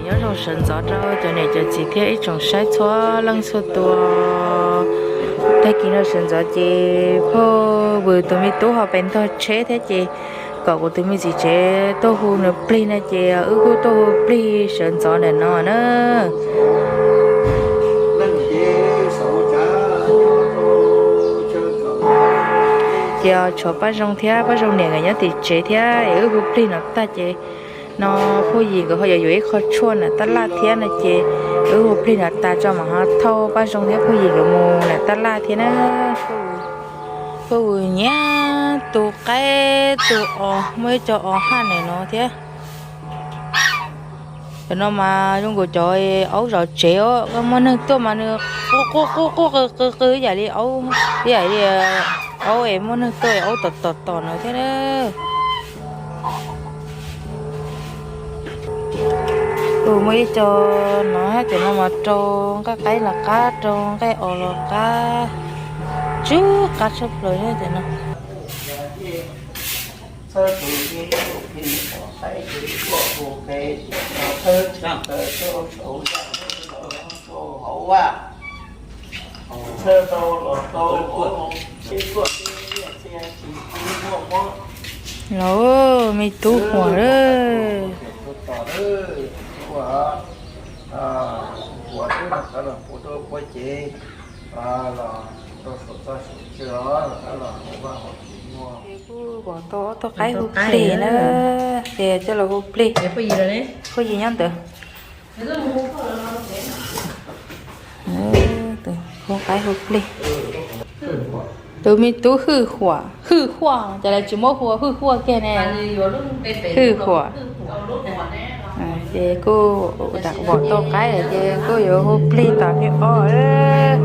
Nyob zoo sawv ntxov rau cov niam cov txiv thiab ib tsoom saib txhua leej txhua tus. Tag kis no sawv ntxov ces phauj Vwm tus me tub ho pes ntog tsheb thiab ces kom kuv tus me txiv tsev tuaj hu nws plig no ces wb kuj tuaj hu plig sawv ntxov ntawm no na. Ces tshuav Paj Zoo thiab Paj Zoo niam nkawd nyob tim tsev thiab es wb hu plig no tag ces no Phuj Yim nkawd ho yuav yuav ib qho tshuaj nam tab laj thiab no ces wb hu plig no tag tso mas ho thauj Paj Zoo thiab Phuj Yim nkawd mus nam tab laj thiab na. Phuj Yim nyiam tu qaib tu os, muaj ib co os haj nws no thiab. Cov no mas zoo nkaus cov aub zov tsev os, muaj neeg tuaj mas nws quaj quaj quaj qw qw qw ib yam li aub, ib yam li aub es muaj neeg tuaj es aub tom tom tom nws thiab na. Kuj muaj ib co no, cov no mas rau nqaij qaib los qab, rau nqaij os los qab, tsw qab tshaj plaws thiab cov no. Los me tub Huam lawm. Kuj pom tau ob tug qaib hu plig na, ces coj los hu plig. Phuj Yim nyob ntawd. Hu qaib hu plig. Tus me tub Hwj Huam, Hwj Huaj, cas lawv tsis muab hu ua Hwj Huaj kiag ne? Hwj Huam. Ces kuj pom tau qaib lawm ces kuj yuav hu plig tom plig ob.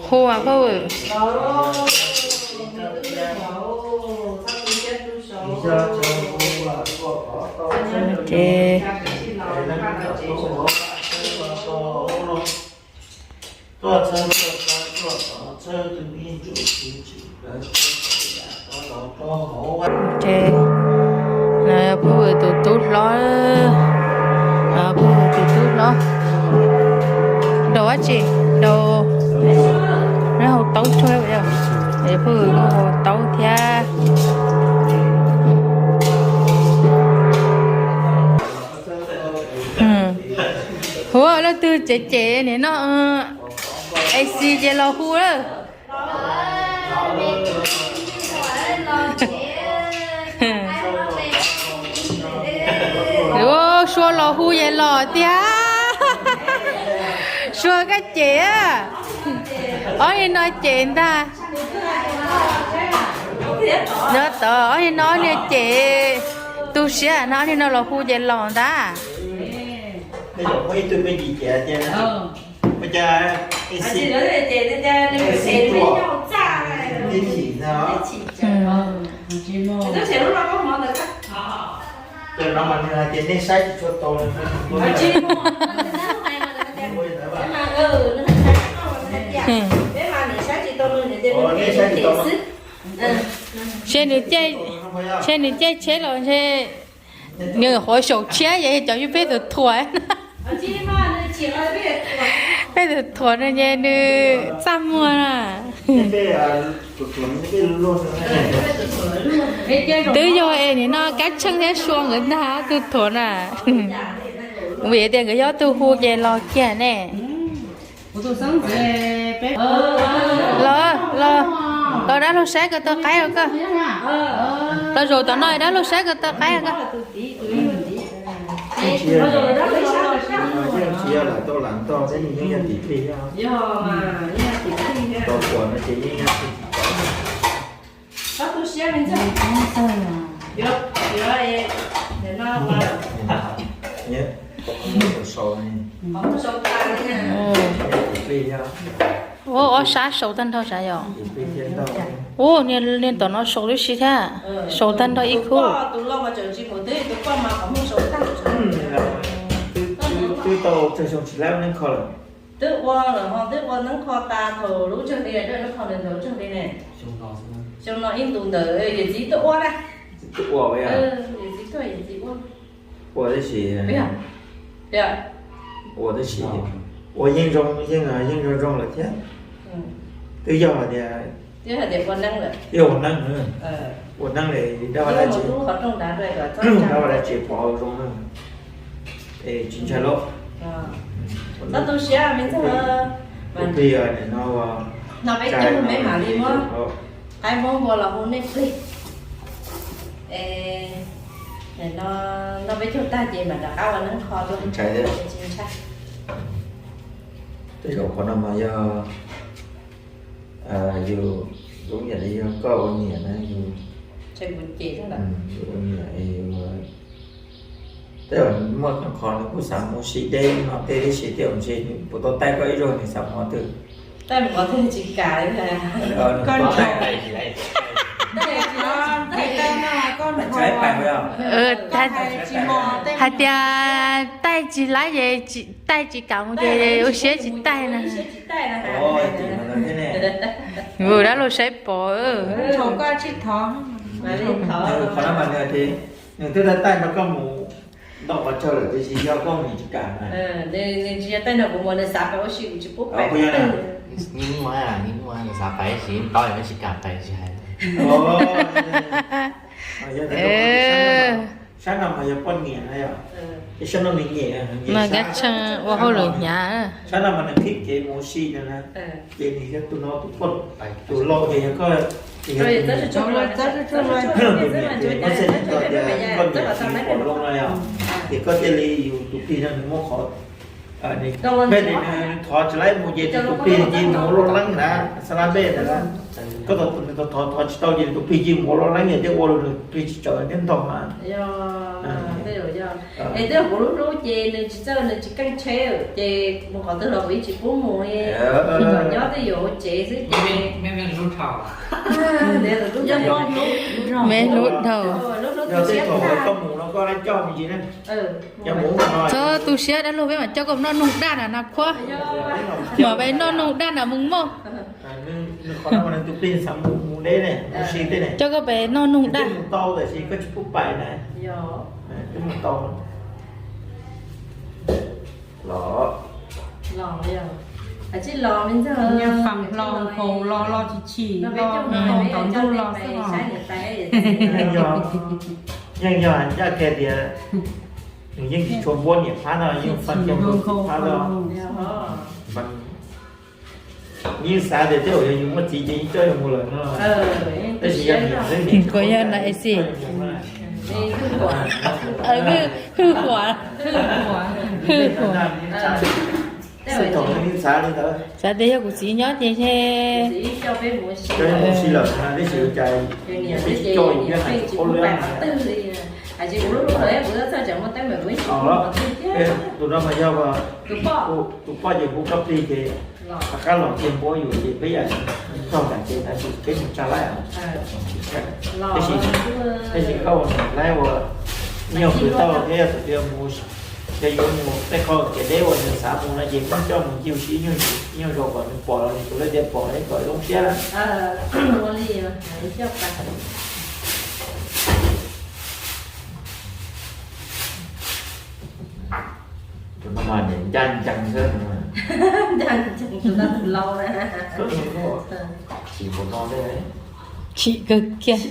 Hu mas Phuj Vwm. Ces Ces no yog Phuj Vwm tus tub hlob, Phuj Vwm tus tub hlob. Daus dab tsi? Daus, neb haus taub tsuag, Phuj Vwm kuj haus taub thiab. Hu leej twg cem cem nim no, A C ces los hu lawm. Sua los hu ces los tiag. Sua koj cem, ob niag no cem ntag. Nyob tod ob niag no, ob niag cem, tu siab no, ob niag no los hu ces los ntag. Ntshe nws caij, ntshe nws caij tsheb los ntshe nws qhuav xyaum tshiab ces cov peb tus thuam. Peb tus thuam no ces nws txaj muag na. Twb yog es nim no Kab Tsheej thiab Sua nkawd ntag ob tug thuam na. Vim tias nkawd yog ob tug hu ces los kiag ne. Los, los, los dab laug saib koj tau qaib os koj. Los zaum tom no dab laug saib koj tau qaib os koj. Ua ob sab sau tag nrho sav yom. Ua niag tom no sau tib si thiab, sau tag nrho ib khub. Twb tau tsawg xyoo tsis laib ua neeb kho lawm. Twb ua lawm ho twb ua neeb kho tas thaum lub tsag li, neeb kho ntawm lub tsag li ne. Xyoo no ib ntus ntawd yawm txiv tuaj ua na. Yawm txiv tuaj ua, yawm txiv tuaj, yawm txiv ua. Ua tab sis, ua tab sis, ua yeej zoo, yeej yeej zoo zoo lawm thiab. Twb yog hais tias, twb yog hais tias ua neeb lawm, twb yog ua neeb, ua neeb li dab vaj dab tsi, dab vaj dab tsi pov zoo na. Es tsis ntshai lauj. Txhob tu siab me ntxawg. Tus plig no, no peb caug me mam li muab qaib muab npua los hu nej plig. Es no, no peb caug tag ces mam rov qab ua neeb kho dua. Ntshai thiab. Tsis ntshai. Tej zaum qhov no mas yog yus, zoo yam li yog koj ua niam na, yus, yus ua niam es yus, tej zaum muaj qhov nws kuj xav mus ua si deb no tej tib si, tej zaum ntshe nws puas tau taij koj ib zaug nws xav mus qhov twg. Taij mus qhov twg tsis kam li. Koj ntshaw, taij tsis laib, taij tsis laib, koj ntshaw, hais tias taij tsis laib ces taij tsis kam mus ces ua siab tsis taij na. Vwm dab laug saib pom, qhov no mas nws twb taij taij nrog koj mus ntau qhov tsawg lawm tiam sis yog koj mus tsis kam na. Nws tsis yog taij nrog kuv mus, nws xav pais ua si kuv tsis pub pais. Nws xav pais tab sis tau yog tsis kam pais tsis hais. Sab no mas yog poj niam na yom, sab no nws nyem, mas kab tshee ua hauj lwm hnyav. Sab no mas nws qhib kev mus ua si no na. Ces nws yog tus no tus poj, tus laus ces yog koj, ces yog tus niam ces muab xeeb tau tias koj niam tsis pom zoo no yom, ces koj thiaj li yus tus plig no nws muab qhov, peb tias nws thov tsis laib mus ces tus plig cia li mus ua loj leeb na, xa lab npej ntawd na. Koj tus, nws thov thov tsis tau ces tus plig cia li mus ua loj leeb ces thiaj ua rau nws plig tsis txawj thiab ntog mas. Es twb yog kuv lub hlub ces nws tsis txawj, nws tsis keej tsheb ces mus qhov twg los kuv yeej tsis pub mus li. Nyob twb yuav ua tsev xwb ces. Me hlub dhau. Yog tej thaum koj mus no koj laj coj me ntsis na. Txhob tu siab dab laug, peb mam coj koj noj noog daj na na Khuab. Mam peb noj noog daj na Mus Moj. Nws qhov no nws tus plig xav mus mus deb ne, mus si tej ne. Coj koj peb noj noog daj. Twb mus tau tab sis koj tsis pub pais na. Twb mus tau. Los, los, los, los tsis chim, los tau ntuj los xwb os. Yeej yog, yeej yog ncaj kiag tias nws yeej tsis tshua npuab niam phab no, yeej faj kiag nkaus txiv phab no. Yeej xav tias tej zaum yog yus muaj txiv ces yeej coj yus mus lawm no. Tab sis yog niam xwb, niam kuv yog na es, hwj huam, hwj huam. Xav tias yog kuv txiv nyob ces coj mus si lawm, tab sis ua cas peb tsis coj yus thiab hais tsis paub lawm. Tus no mas yog tus poj ces hu koj plig ces rov qab los kiag npuab yus ces peb yam tog tam ces tab sis peb mus tsa laib. Tab sis koj ua niam laib ua nyuag hwm tau thiab yog tias mus, yog yuav mus tej qho kev deb uas nws xav mus no ces muab coj mus ncig ua si ib nyuag zaus kom nws pom los nws tus leej twg pom kom zoo siab na. Tus no mas niam ncaj ncees xwb. Ncaj ncees, tus no tus laus na. Chim npaum no thiab. Chim kawg kiag.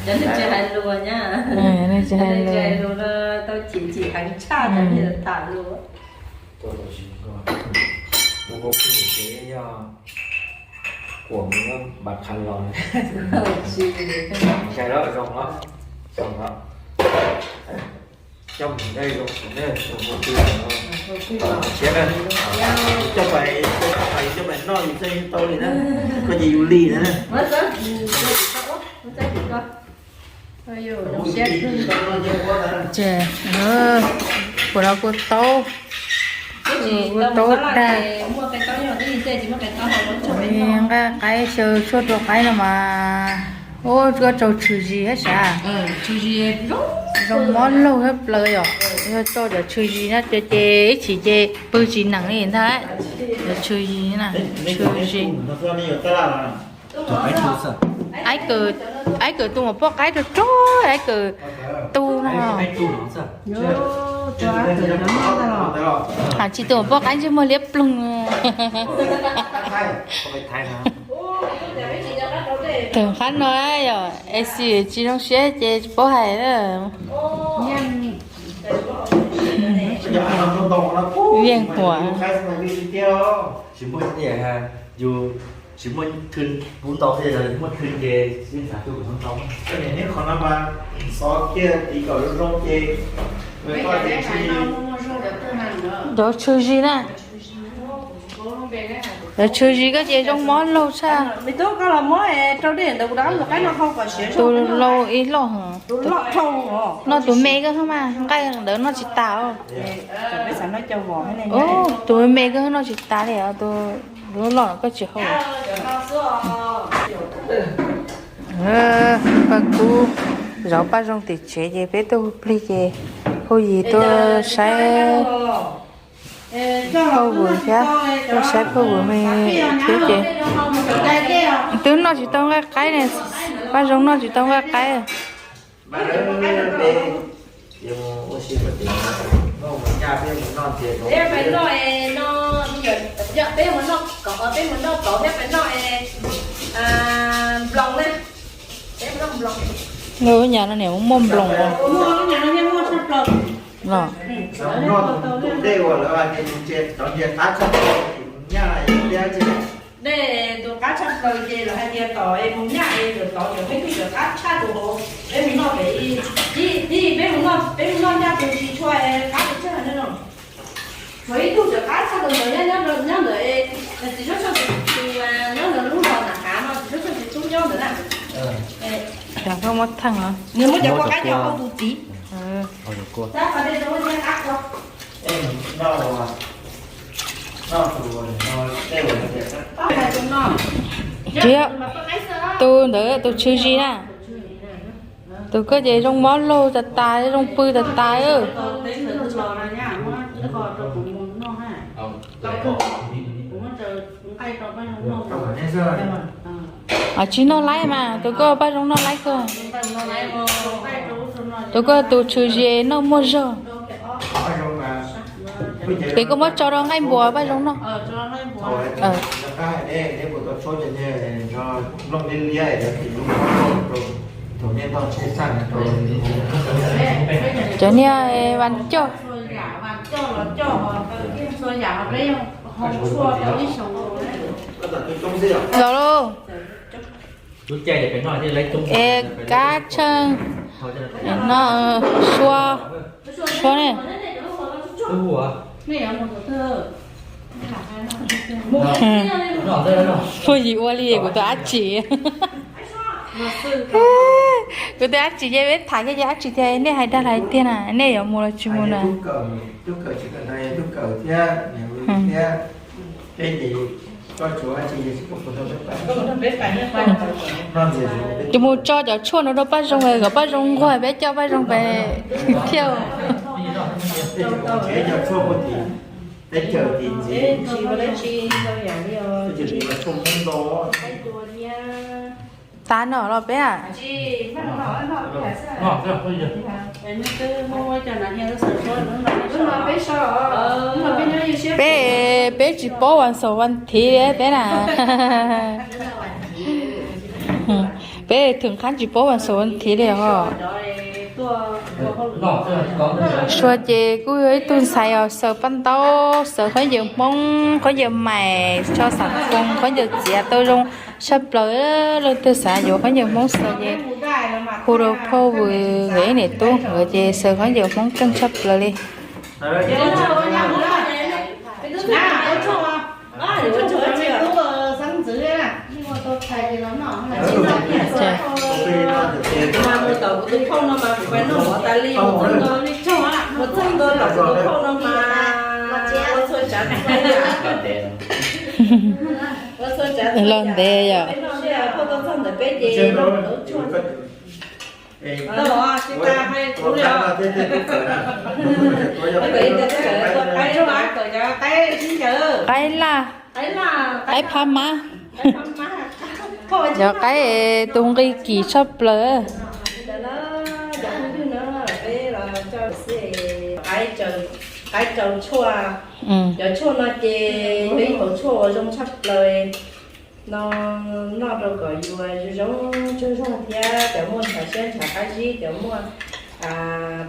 Cov neeg tsis hais lus nyab. Cov neeg tsis hais lus no tau chim chim heev tshaj cov neeg tham lus. Ua kuv plig ces yog kuam mus npaj qha los. Ntshai los zoo los, zoo los. Coj mus nqaij zoo ne, ua kuv plig no. Siab na. Coj pais, coj pais noj yus txawj yeej tau li na. Koj ces yus li na. Ces, kuv no kuv taub, kuv taub dag, nqaij qaib xyaw tshuaj rau qaib no mas, ua koj tsaug tshwm zis thiab sav, zoo mob laug thiab plaws yom. Yog tso cov tshwm zis no ces ib chim ces pw tsis neem li ntag. Cov tshwm zis na, tshwm zis. Aib kawm, aib kawm tus maum poj qaib rog rog, aib kawm tu no. Has tsis tus maum poj qaib ntsej muag liab ploog. Tawm qab no yom, es xwm tsis zoo siab ces tsis paub hais na. Yeej huam. Tsis muaj, tsis muaj thw pub ntau thiab, yog muaj thw ces yeej xav tu kom ntau. Qhov no mas xov kiag tiv kom zoo zoo ces, cov tshwm zis na, cov tshwm zis koj ces zoo mob laug tshaj. Tus laus ib loj heev. Noj tus me koj mas, nqaij ntawd noj tsis tas. Tus me koj noj tsis tas li, tus loj koj tsis haus. Paj Kub zov Paj Zoo tim tsev ces peb tuaj hu plig ces Phauj Yig tuaj saib Phauj Vwm thiab, tuaj saib Phauj Vwm me thiab ces twb noj tsis tau nqaij qaib ne, Paj Zoo noj tsis tau nqaij qaib. Lub nyam no niam muaj nploos no. Nej tus qab tshaj plaws ces lawv hais tias tom es mus nyaj es lawv tod cov peb tug cov qab tshaj tus hauv, peb mus noj pem, peb mus noj, peb mus noj nyaj tus tsis tshua qab tus tshaj no. Tshuav ib tug cov qab tshaj tus ntawd nyob, nyob ntawd, txiv Suab Tshoj tus nyob ntawd lub zos Nam Qav no, txiv Suab Tshoj tus tub nyob ntawd na. Muab theej os. Nws muab cov kua qab coj hau tus txiv. Tsis, tus ntawd tus tshwm zis na. Tus koj ces zoo mob laug tas tas, zoo pw tas tas. Tsis noj laib mas, tus koj Paj Zoo noj laib kawg. Tus koj tus tshwm zis noj muaj zog. Ces koj muab tso rau nqaij npua Paj Zoo noj. Cov niag vas coj. Los lauj. Es kab tsheej no, sua, sua ne. Puag yim ua li kuv tus dab tsi. Kuv tus dab tsi ces peb tham kiag ces dab tsi tias nej hais dag lawm tiag na, nej yuav mus los tsis mus na. Ces mus tso cov tshuaj no rau Paj Zoo, kom Paj Zoo nquag peb coj Paj Zoo pem thiab. Tas no los peb a. Peb, peb tsis paub vas xaum vas thiv li peb na. Peb thwm qab tsis paub vas xaum vas thiv li os. Sua ces kuj yog ib tug ntxhais os, xaws paj ntaub, xaws khaub ncaws Hmoob, khaub ncaws mais, tso xam koos, khaub ncaws txiav tau zoo tshaj plaws. Leej twg xav yuav khaub ncaws Hmoob xaws ces hu rau Phauj Vwm nkawd ib niam tub nkawd ces xaws khaub ncaws Hmoob keej tshaj plaws li. Mas mus tom kuv tus phauj no mas kuv pais noj mov tas li, mus txog ntua, mus txog ntua tom kuv tus phauj no mas ua txhua tsav txhua yam, ua txhua tsav txhua yam. Los ntev yom. Phauj tuaj txog ntawm peb ces noj ntau tshuaj. Qaib laj, qaib phab mab, yog qaib tus nqi kim tshaj plaws. Qaib rau tshuaj, cov tshuaj no ces yog ib hauv tshuaj uas zoo tshaj plaws no, noj rau kom yus zoo zoo tsaug zog thiab cov muaj ntshav siab ntshav qab zib, cov muaj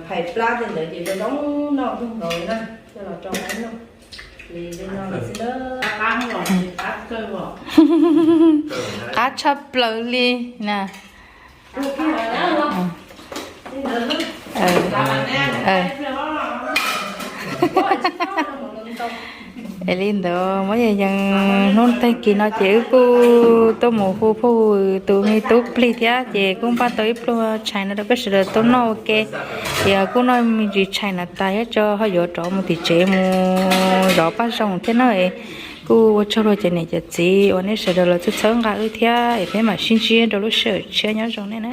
phais plab tej ntawd ces zoo zoo noj kawg nkaus li na, coj los rau qaib noj li no xwb na. Qab tshaj plaws li na. Es li ntawd muab yees yees hnub tag kis no ces wb kuj tuaj mus hu phauj tus me tub plig thiab ces kuj npaj tau ib pluag tshais no rau peb sawv daws tuaj noj ua ke. Ces kuj noj me ntsis tshais no tas thiab tso ho yuav rov mus tim tsev mus zov paj zoo thiab na. Kuj ua tsaug rau cov niam cov txiv uas nej sawv daws los txhawb nqa wb thiab es peb mam sib ntsib rau lub sij hawm tshiab, nyob zoo nej na.